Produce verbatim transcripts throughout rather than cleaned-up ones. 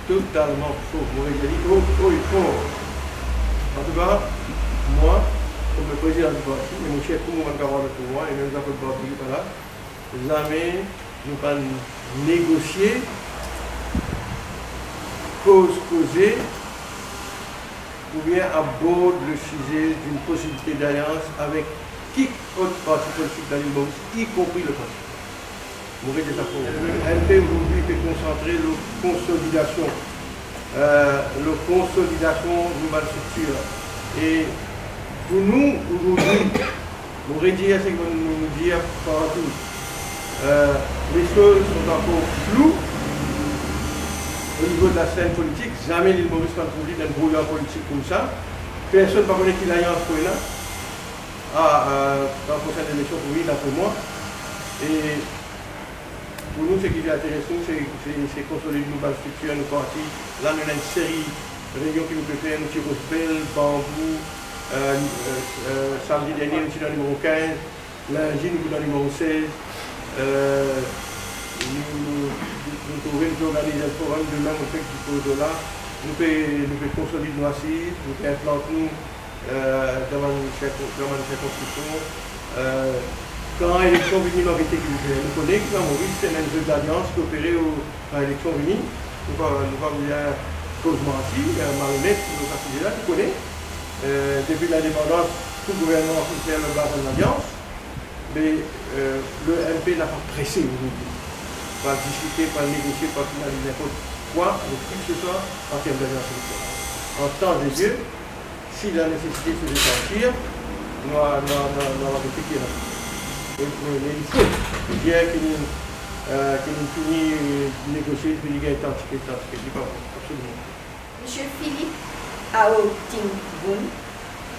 Totalman fo. Mo redir li o, o e for. Antouka, mwa, kouma prezidan di parti, e mo sef kouma bann kamarad pou mwa, e mem Jean-Claude Bartoli pa la, zame nou pa'nn negosie, koz koze, oubien abord le size d'une possibilité d'alliance avec kikot parti politik dan Lil Moris, y compris le parti. Mo redir sa fo. Le M P aujourd'hui pe konsantre lor konsolidasion, euh, lor konsolidasion nou bann striktir. E pou nou, aujourd'hui, mo redir seki mo, mo, mo dir partou, euh, les choses sont encore floues au niveau de la scène politique. Zame Lil Moris pa'nn trouv li dan enn brouyar politik koumsa. Personn pa kone ki lalians pou ena. Ah, euh, dan prosenn eleksion pou vini, dapre mwa. E pou nou, seki li interes nou, se, se, se konsolid nou bann striktir, nou parti. La, nou ena enn seri reynion ki nou pe fer, nou ti Rospel, Banbou, euh, euh, euh, samdi dernie, nou ti dan nimero kinz, lindi, nou pou dan nimero sez. Euh, nou, nou, nou, nou trouve, nou pe organiz enn forum demin, nou fek dipoz la. Nou pe, nou pe konsolid nou asiz, nou pe inplant nou euh, dan bann sirkon-, dan bann sirkonskrision. Euh, kan eleksion vini, nou a gete ki nou fer. Nou kone ki dan Moris, se mem zwe dalians ki opere o, kan eleksion vini. Nou pa, nou pa bizin koz manti, euh, malonet, nou sa fini la, nou kone. Euh, depi lindepandans, tou gouvernman finn fer lor baz enn lalians. Me, euh, le M P napa prese ojourdwi pou al diskite, pou al negosie, pou al finaliz ninport kwa, avek ki ke se swa, an term dalians elektoral. An tan de Die, si la nesesite se de sortir, nou a, nou a, nou a, nou a gete ki ena. E, e, me il fo dir ki nou, euh, ki nou fini negosie, fini gagn tan tiket, tan tiket, li pa bon, absoliman. Monsieur Philippe Ao Ting Boon,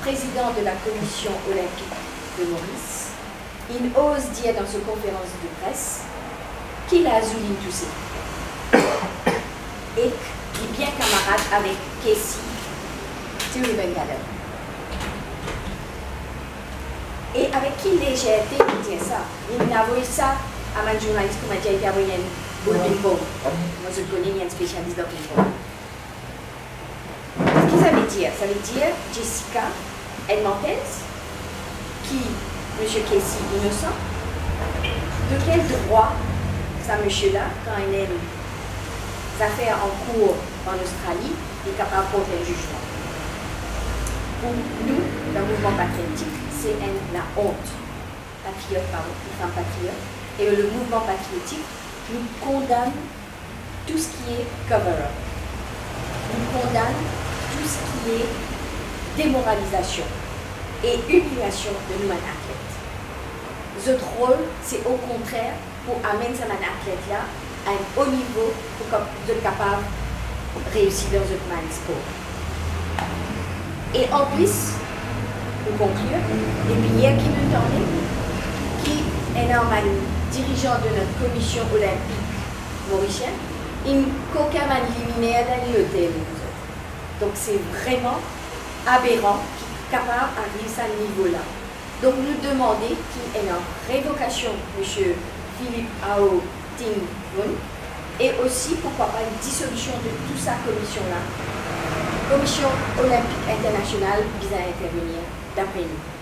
président de la Commission olympique de Maurice, inn oz dir dan so konferans de pres ki lazoul inn touse ek li bien kamarad avek Casey Terumendalen. E avek ki lezerte li dir sa? Li inn avoy sa a bann zournalis kouma dir li ti avoy enn boul ping-pong. Mo, zot kone li enn spesialis dan ping-pong. Ki sa ve dir? Sa ve dir Jessica Hermantez, ki Monsieur Casey inosan. De kel drwa sa misie la, kan ena enn zafer an kour an Ostrali, li kapav port enn zizman? Pou nou, dan mouvman patriotik, se enn laont. Patriot, pardon, enn fam patriot. E le mouvman patriotik, nou kondann tou seki e cover-up. Nou kondann tou seki e demoralizasion e imiliasion de nou bann atlet. Zot rol, se okontrer pou amenn sa bann atlet la a enn o nivo pou kap-, zot kapav reisi dan zot bann spor. E anplis, pou konklir, depi yer ki nou tande ki ena bann dirizan de not Komision Olinpik Morisien inn kokin bann liminer dan lotel pou zot. Donk, se vreman aberan ki kapav ariv sa nivo la. Donk, nou demande ki ena revokasion Misie Philippe Ao Ting Boon, e osi, poukwa pa, enn disolision de tou sa komision la. Komision Olinpik Internasional bizin intervenir, dapre nou.